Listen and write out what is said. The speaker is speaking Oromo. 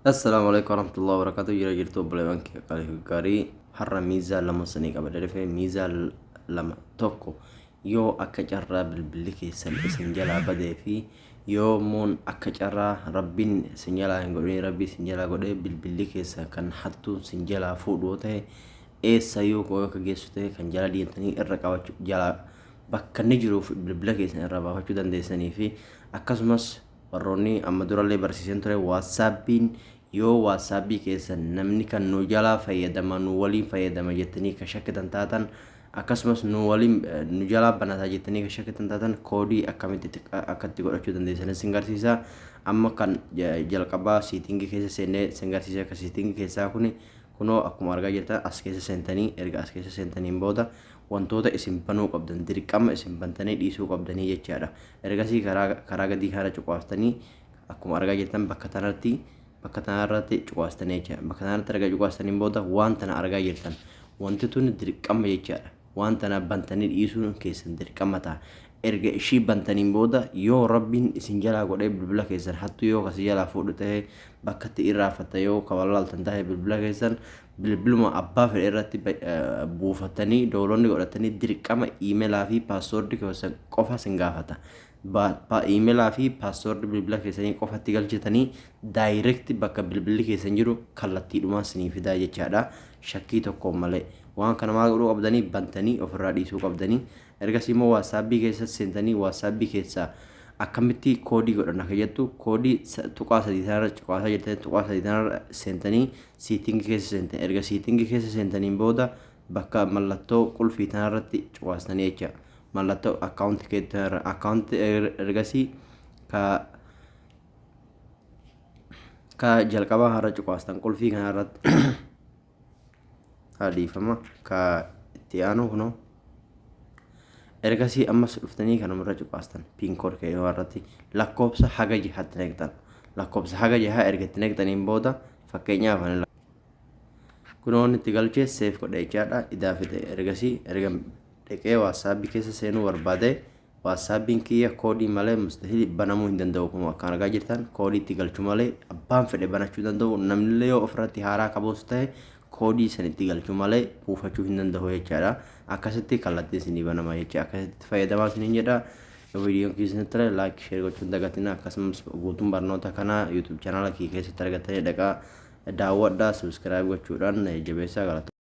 Assalaamu alaikum warahmatullahi wabarakatuh. Jira jirtu obboleewwan kiyya qaalii fi gaarii. Har'a miizaa lama sanii qabadhe dhufe. Miizaa lama tokko, yoo akka carraa bilbilli keessan isin jalaa badee fi yoo immoo akka carraa rabbiin isin jalaa hin godhin, rabbi isin jalaa godhee bilbilli keessan kan hattuun isin jalaa fuudhu yoo ta'e, eessa yoo akka geessu ta'e, kan jala deemtanii irra qabachuu, jalaa bakka inni jiruuf bilbila keessan irraa baafachuu dandeessanii fi akkasumas warroonni amma durallee barsiiseen ture, WhatsAppiin yoo WhatsAppii keessan namni kan nu jalaa fayyadama, nu waliin fayyadama jettanii kan shakkitan taatan, akkasumas nu waliin nu jalaa banataa jettanii kan shakkitan taatan, koodii akkamitti akka itti godhachuu dandeessanis sin garsiisa. Amma kan jalqabaa setting keessa seennee sin garsiisa. Akka setting keessaa kuni kunoo akkuma argaa jirtan as keessa seentanii, erga as keessa seentaniin booda wantoota isin banuu qabdan, dirqama isin bantanii dhiisuu qabdanii jechaadha. Ergasii karaa gadii kana cuqaastanii akkuma argaa jirtan bakka tanarratti cuqaastanii jechaadha. Bakka tanarratti erga cuqaastaniin booda waan tana argaa jirtan, wanti tun dirqama jechaadha. Waan tana bantanii dhiisuun keessan dirqama ta'a. Erga ishii bantaniin booda yoo rabbiin isin jalaa godhee bilbila keessan hattuu yoo kasi jalaa fuudhu ta'e, bakka itti irraanfatta yoo kaballaaltan ta'e, bilbila keessan bilbiluma abbaa fedhe irratti buufatanii download godhatanii dirqama iimeelaa fi password keessan qofa sin gaafata. Iimeelaa fi password bilbila keessanii qofatti galchitanii direct bakka bilbilli keessan jiru kallattiidhumaan sinii fidaa jechaadha. Shakkii tokko malee. Waan kana maal godhuu qabdanii? Bantanii ofirraa dhiisuu qabdanii. Ergasii immoo WhatsAppii keessatti seentanii WhatsAppii keessaa akkamitti koodii godhan akka jettu, koodii tuqaa sadii tanarra cuqaasaa jirtanii, tuqaa sadii tanarra seentanii setting keessa seentan. Erga setting keessa seentaniin booda bakka mallattoo qulfii tanarratti cuqaastanii jecha, mallattoo account keessa account, ergasii ka jalqabaa har'a cuqaastan qulfii kanarratti dhiifama, ka itti aanu kunoo. Ergasii ammas dhuftanii kanumarra cuqaastan, PIN code kee irratti lakkoofsa haga jahaatti naqxan. Lakkoofsa haga jahaa erga itti naqxaniin booda, fakkeenyaaf ani kunoon itti galchee save godhe jechaadha. Idaa fixe. Ergasii erga dhaqee WhatsAppii keessa seenuu barbaade, WhatsAppiin kiyya koodii malee mustahil banamuu hin danda'u. Kun akka argaa jirtan koodii itti galchuu malee abbaan fedhe banachuu danda'u. Namnillee yoo ofirratti haaraa qabus ta'e, koodii san itti galchuu malee buufachuu hin danda'u jechaadha. Akkasitti kallattiin isinii banama jecha. Akkasitti fayyadamaa isiniin jedha. Viidiyoon keessatti ture like, share gochuun dagatina. Akkasumas guutuun barnoota kanaa YouTube channel kiyya keessatti argatanii dhaqaa daawwadhaa, subscribe gochuudhaan jabeessaa. Galata.